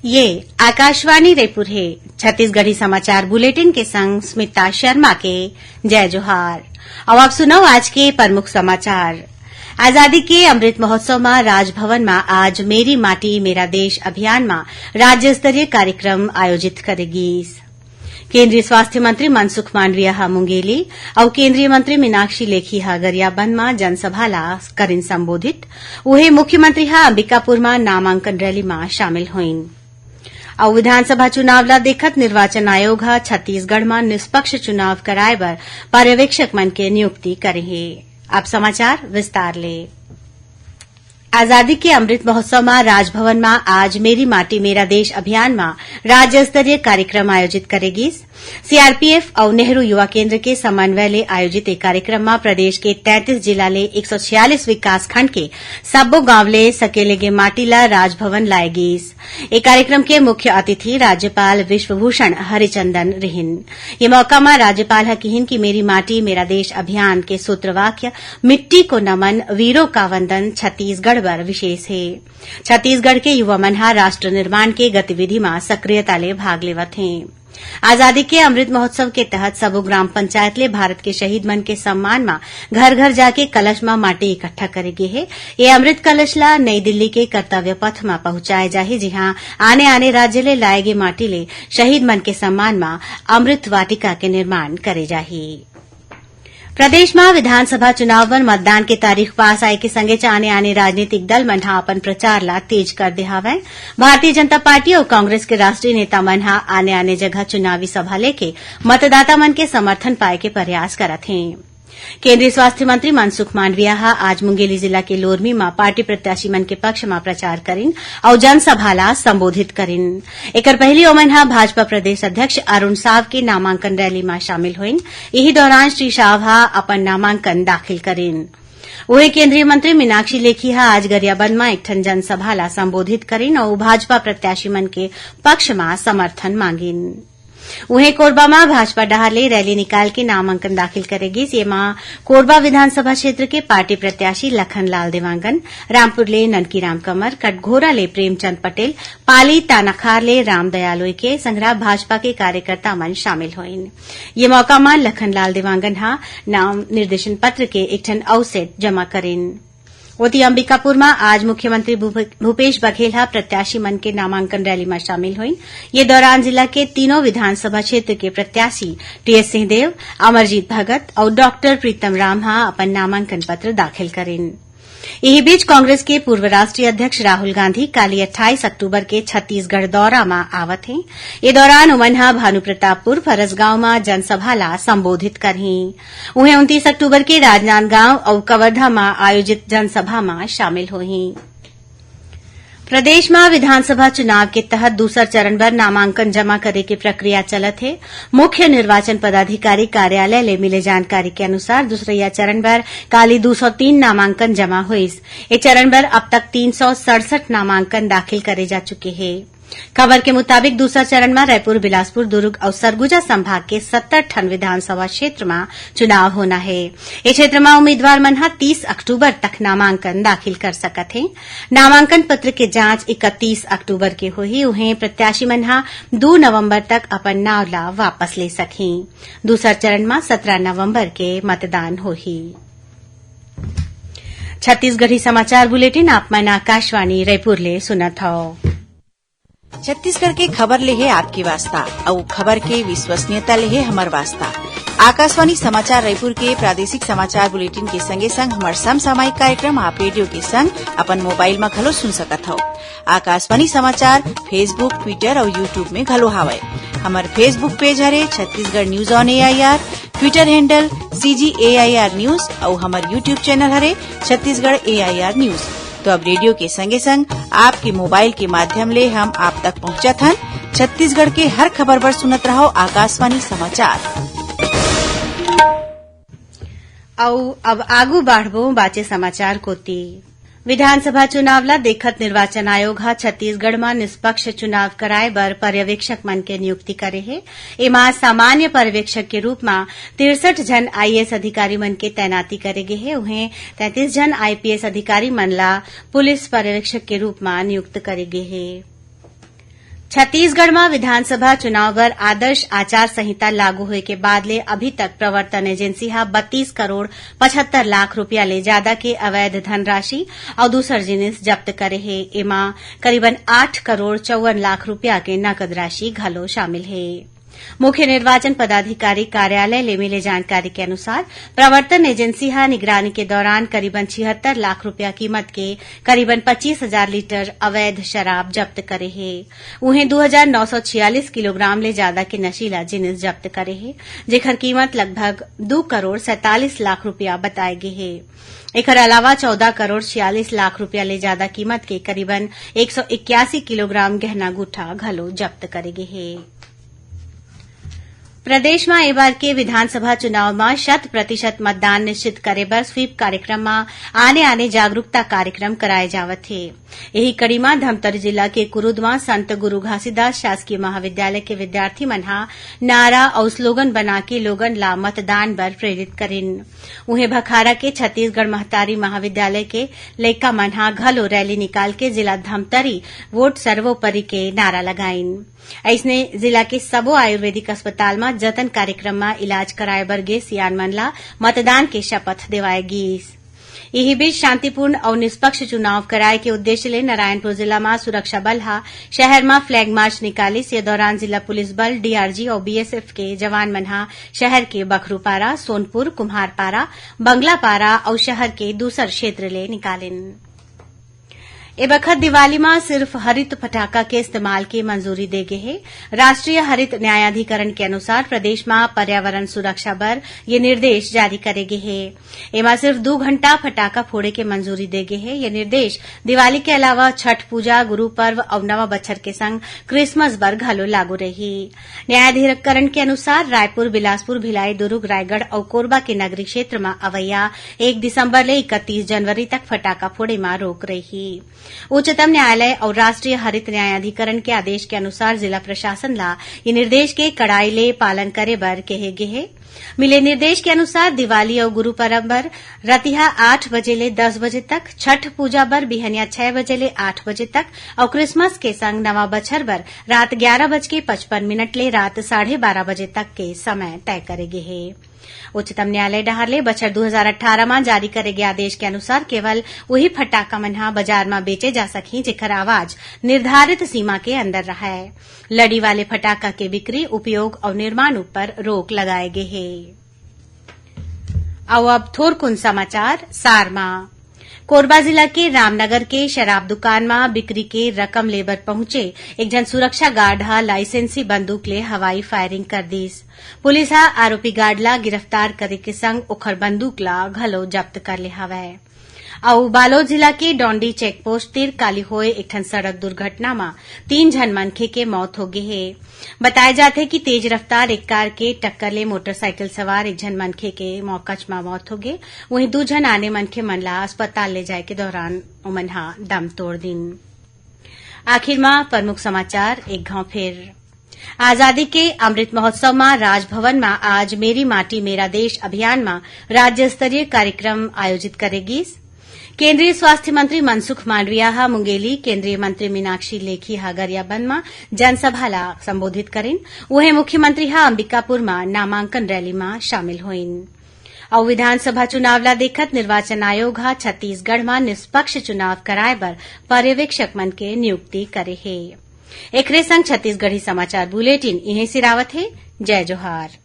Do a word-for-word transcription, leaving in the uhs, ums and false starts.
ये आकाशवाणी रायपुर हे। छत्तीसगढ़ी समाचार बुलेटिन के संग स्मिता शर्मा के जय जोहार। अब आप सुनव आज के प्रमुख समाचार। आजादी के अमृत महोत्सव म राजभवन म आज मेरी माटी मेरा देश अभियान म राज्य स्तरीय कार्यक्रम आयोजित करे गीस। केंद्रीय स्वास्थ्य मंत्री मनसुख मांडविया ह मुंगेली अउ केंद्रीय मंत्री मीनाक्षी लेखी ह गरियाबंद म जनसभा ला करिन संबोधित। उहे मुख्यमंत्री ह अंबिकापुर म नामांकन रैली म शामिल होइन। अउ विधानसभा चुनाव ला देखत निर्वाचन आयोग ह छत्तीसगढ़ म निष्पक्ष चुनाव कराए बर पर्यवेक्षक मन के नियुक्ति करे हे। अब समाचार विस्तार ले। आजादी के अमृत महोत्सव म राजभवन म आज मेरी माटी मेरा देश अभियान म राज्य स्तरीय कार्यक्रम आयोजित करे गीस। सीआरपीएफ अउ नेहरू युवा केंद्र के समन्वय ले आयोजित ए कार्यक्रम म प्रदेश के तैंतीस जिला ले एक सौ छियालीस विकास खंड के सब्बो गांव ले सकेले गे माटी ल राजभवन लाए गीस। ए कार्यक्रम के मुख्य अतिथि राज्यपाल विश्वभूषण हरिचंदन रिहिन। ये मौका म राज्यपाल ह किहिन कि मेरी माटी मेरा देश अभियान के सूत्रवाक्य मिट्टी को नमन, वीरों का वंदन छत्तीसगढ़ बर विशेष हे। छत्तीसगढ़ के युवा मन ह राष्ट्र निर्माण के गतिविधि म सक्रियता ले भाग लेवत हें। आजादी के अमृत महोत्सव के तहत सबो ग्राम पंचायत ले भारत के शहीद मन के सम्मान म घर-घर जाके कलश म माटी इकट्ठा करे गे हे। ये अमृत कलश ला नई दिल्ली के कर्तव्य पथ म पहुंचाए जाही, जिहां आने-आने राज्य ले लाए गे माटी ले शहीद मन के सम्मान म अमृत वाटिका के निर्माण करे जाही। प्रदेश म विधानसभा चुनाव बर मतदान के तारीख पास आए के संगेच आने-आने राजनीतिक दल मन ह अपन प्रचार ला तेज कर दे हावय। भारतीय जनता पार्टी अउ कांग्रेस के राष्ट्रीय नेता मन ह आने-आने जगह चुनावी सभा लेके मतदाता मन के समर्थन पाए के प्रयास करत हें। केंद्रीय स्वास्थ्य मंत्री मनसुख मांडविया ह आज मुंगेली जिला के लोरमी म पार्टी प्रत्याशी मन के पक्ष म प्रचार करिन अउ जनसभा ला संबोधित करिन। एकर पहिली ओमन ह भाजपा प्रदेश अध्यक्ष अरुण साव के नामांकन रैली म शामिल होइन। इही दौरान श्री साव ह अपन नामांकन दाखिल करिन। उहे केंद्रीय मंत्री मीनाक्षी लेखी ह आज गरियाबंद म एक ठन जनसभा ला संबोधित करिन अउ भाजपा प्रत्याशी मन के पक्ष म समर्थन मांगिन। उहें कोरबा म भाजपा डहार ले रैली निकाल के नामांकन दाखिल करे गिस। येमा कोरबा विधानसभा क्षेत्र के पार्टी प्रत्याशी लखन लाल देवांगन, रामपुर ले ननकी राम कमर, कटघोरा ले प्रेमचंद पटेल, पाली तानाखार ले रामदयाल उइके संघरा भाजपा के कार्यकर्ता मन शामिल होइन। ये मौका म लखन लाल देवांगन ह नाम निर्देशन पत्र के एक ठन अउ सेट जमा करिन। ओती अंबिकापुर म आज मुख्यमंत्री भूपे-, भूपेश बघेल ह प्रत्याशी मन के नामांकन रैली म शामिल होइन। ये दौरान जिला के तीनों विधानसभा क्षेत्र के प्रत्याशी टीएस सिंहदेव, अमरजीत भगत अउ डॉक्टर प्रीतम राम ह अपन नामांकन पत्र दाखिल करिन। इही बीच कांग्रेस के पूर्व राष्ट्रीय अध्यक्ष राहुल गांधी काली अट्ठाईस अक्टूबर के छत्तीसगढ़ दौरा म आवत हें। ये दौरान उमन ह भानुप्रतापपुर फरसगांव म जनसभा ला संबोधित करहीं। उहें उनतीस अक्टूबर के राजनांदगांव अउ कवर्धा म आयोजित जनसभा म शामिल होहीं। प्रदेश म विधानसभा चुनाव के तहत दूसर चरण बर नामांकन जमा करे के प्रक्रिया चलत हे। मुख्य निर्वाचन पदाधिकारी कार्यालय ले मिले जानकारी के अनुसार, दूसरइया चरण बर काली दू सौ तीन नामांकन जमा होइस। ए चरण बर अब तक तीन सौ सड़सठ नामांकन दाखिल करे जा चुके हे। खबर के मुताबिक, दूसरा चरण म रायपुर, बिलासपुर, दुर्ग अउ सरगुजा संभाग के सत्तर ठन विधानसभा क्षेत्र म चुनाव होना हे। ए क्षेत्र म उम्मीदवार मन ह तीस अक्टूबर तक नामांकन दाखिल कर सकत हे। नामांकन पत्र के जांच इकतीस अक्टूबर के होही। उहें, प्रत्याशी मन ह दू नवंबर तक अपन नाव ला वापस ले सकही। दूसर चरण म सत्रह नवंबर के मतदान होही। छत्तीसगढ़ी समाचार बुलेटिन आप मन आकाशवाणी रायपुर ले सुनत हव। छत्तीसगढ़ के खबर ले हे आपके वास्ता, अउ खबर के विश्वसनीयता ले हे हमर वास्ता। आकाशवाणी समाचार रायपुर के प्रादेशिक समाचार बुलेटिन के संगे संग हमर समसामयिक कार्यक्रम आप रेडियो के संग अपन मोबाइल म घलो सुन सकत हव। आकाशवाणी समाचार Facebook, Twitter अउ YouTube में घलो हावय। हमर Facebook पेज हरे Chhattisgarh news on AIR, Twitter handle CG AIR news अउ हमर YouTube चैनल हरे छत्तीसगढ़ एआईआर न्यूज। तो अब रेडियो के संगे संग आपके मोबाइल के माध्यम ले हम आप तक पहुंचत हन। छत्तीसगढ़ के हर खबर बर सुनत रहव आकाशवाणी समाचार। अउ अब आगू बाढ़बो बाचे समाचार कोती। विधानसभा चुनाव ला देखत निर्वाचन आयोग ह छत्तीसगढ़ म निष्पक्ष चुनाव कराए बर पर्यवेक्षक मन के नियुक्ति करे हे। एमा सामान्य पर्यवेक्षक के रूप म तिरसठ झन आईएएस अधिकारी मन के तैनाती करे गे हे। उहें, तैंतीस झन आईपीएस अधिकारी मन ला पुलिस पर्यवेक्षक के रूप म नियुक्त करे गे हे। छत्तीसगढ़ म विधानसभा चुनाव बर आदर्श आचार संहिता लागू होए के बाद ले अभी तक प्रवर्तन एजेंसी ह बत्तीस करोड़ पचहत्तर लाख रुपया ले जादा के अवैध धनराशि अउ दूसर जिनिस जब्त करे हे। एमा करीबन आठ करोड़ चौवन लाख रुपया के नकद राशि घलो शामिल हे। मुख्य निर्वाचन पदाधिकारी कार्यालय ले मिले जानकारी के अनुसार, प्रवर्तन एजेंसी ह निगरानी के दौरान करीबन छिहत्तर लाख रुपया कीमत के करीबन पच्चीस हजार लीटर अवैध शराब जब्त करे हे। उहें, दू हजार नौ सौ छियालीस किलोग्राम ले जादा के नशीला जिनिस जब्त करे हे, जेखर कीमत लगभग दू करोड़ सैंतालीस लाख रुपया बताए गे हे। एखर अलावा चौदह करोड़ छियालीस लाख रुपया ले जादा कीमत के करीबन एक सौ इक्यासी किलोग्राम गहना गुठा घलो जब्त करे गे हे। प्रदेश म ए बार के विधानसभा चुनाव म शत प्रतिशत मतदान निश्चित करे बर स्वीप कार्यक्रम म आने-आने जागरूकता कार्यक्रम कराए जावत हे। एही कड़ी म धमतरी जिला के कुरूद म संत गुरु घासीदास शासकीय महाविद्यालय के विद्यार्थी मन ह नारा अउ स्लोगन बना के लोगन ला मतदान बर प्रेरित करिन। उहें, भखारा के छत्तीसगढ़ महतारी महाविद्यालय के लइका मन ह घलो रैली निकाल के जिला धमतरी वोट सर्वोपरि के नारा लगाइन। अइसने जिला के सबो आयुर्वेदिक अस्पताल म जतन कार्यक्रम म इलाज कराए बर गे सियान मन ला मतदान के शपथ देवाए गीस। इही बीच, शांतिपूर्ण अउ निष्पक्ष चुनाव कराए के उद्देश्य ले नारायणपुर जिला म सुरक्षा बल ह शहर म फ्लैग मार्च निकालिस। ये दौरान जिला पुलिस बल, डीआरजी अउ बीएसएफ के जवान मन ह शहर के बखरूपारा, सोनपुर, कुम्हारपारा, बंगलापारा अउ शहर के दूसर क्षेत्र ले निकालिन। ए बखत दिवाली म सिर्फ हरित फटाका के इस्तेमाल के मंजूरी दे गे हे। राष्ट्रीय हरित न्यायाधिकरण के अनुसार प्रदेश म पर्यावरण सुरक्षा बर ये निर्देश जारी करे गे हे। एमा सिर्फ दू घंटा फटाका फोड़े के मंजूरी दे गे हे। ये निर्देश दिवाली के अलावा छठ पूजा, गुरु पर्व अउ नवा बछर के संग क्रिसमस बर घलो लागू रही। न्यायाधिकरण के अनुसार रायपुर, बिलासपुर, भिलाई, दुर्ग, रायगढ़ अउ कोरबा के नगरीय क्षेत्र म अवइया एक दिसंबर ले इकतीस जनवरी तक फटाका फोड़े म रोक रही। उच्चतम न्यायालय अउ राष्ट्रीय हरित न्यायाधिकरण के आदेश के अनुसार जिला प्रशासन ला ये निर्देश के कड़ाई ले पालन करे बर कहे गे हे। मिले निर्देश के अनुसार दिवाली अउ गुरु परब बर रतिहा आठ बजे ले दस बजे तक, छठ पूजा बर बिहनिया छह बजे ले आठ बजे तक अउ क्रिसमस के संग नवा बछर बर रात ग्यारह बज के पचपन मिनट ले रात साढ़े बारह बजे तक के समय तय करे गे हे। उच्चतम न्यायालय डहार ले बछर दू हजार अट्ठारह म जारी करे गे आदेश के अनुसार केवल उही फटाका मन ह बाजार म बेचे जा सकही, जेखर आवाज निर्धारित सीमा के अंदर रहय। लड़ी वाले फटाका के बिक्री, उपयोग अउ निर्माण ऊपर रोक लगाए गे हे। अउ अब थोरकुन समाचार सार म। कोरबा जिला के रामनगर के शराब दुकान म बिक्री के रकम लेबर पहुंचे एक झन सुरक्षा गार्ड ह लाइसेंसी बंदूक ले हवाई फायरिंग कर दिस। पुलिस ह आरोपी गार्ड ला गिरफ्तार करे के संग ओखर बंदूक ला घलो जब्त कर ले हवय। अउ बालोद जिला के डौंडी चेकपोस्ट तीर काली होए एक ठन सड़क दुर्घटना म तीन झन मनखे के मौत हो गे हे। बताए जाथे कि तेज रफ्तार एक कार के टक्कर ले मोटरसाइकिल सवार एक झन मनखे के मौकच म मौत हो गे। वहीं दू झन आने मनखे मन ला अस्पताल ले जाए के दौरान ओमन ह दम तोड़ दिन। आखिर म प्रमुख समाचार एक घाव फिर। आजादी के अमृत महोत्सव म राजभवन म आज मेरी माटी मेरा देश अभियान म राज्य स्तरीय कार्यक्रम आयोजित करे गिस। केंद्रीय स्वास्थ्य मंत्री मनसुख मांडविया ह मुंगेली, केंद्रीय मंत्री मीनाक्षी लेखी ह गरियाबंद म जनसभा ला संबोधित करिन। उहें, मुख्यमंत्री ह अंबिकापुर म नामांकन रैली म शामिल होइन। अउ विधानसभा चुनाव ला देखत निर्वाचन आयोग ह छत्तीसगढ़ म निष्पक्ष चुनाव कराए बर पर्यवेक्षक मन के नियुक्ति करे हे। एखरे संग छत्तीसगढ़ी समाचार बुलेटिन इहें सिरावत हे। जय जोहार।